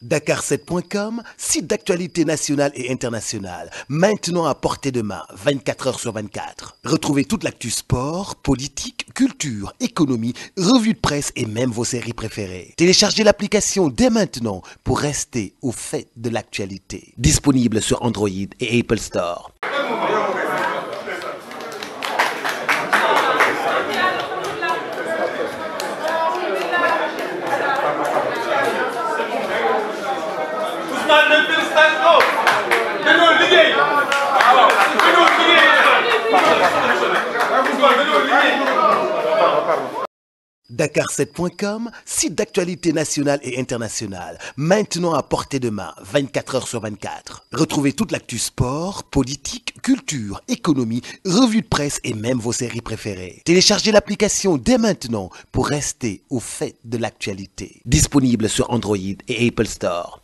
Dakar7.com, site d'actualité nationale et internationale, maintenant à portée de main, 24 heures sur 24. Retrouvez toute l'actu sport, politique, culture, économie, revues de presse et même vos séries préférées. Téléchargez l'application dès maintenant pour rester au fait de l'actualité. Disponible sur Android et Apple Store. Dakar7.com, site d'actualité nationale et internationale, maintenant à portée de main, 24 heures sur 24. Retrouvez toute l'actu sport, politique, culture, économie, revues de presse et même vos séries préférées. Téléchargez l'application dès maintenant pour rester au fait de l'actualité. Disponible sur Android et Apple Store.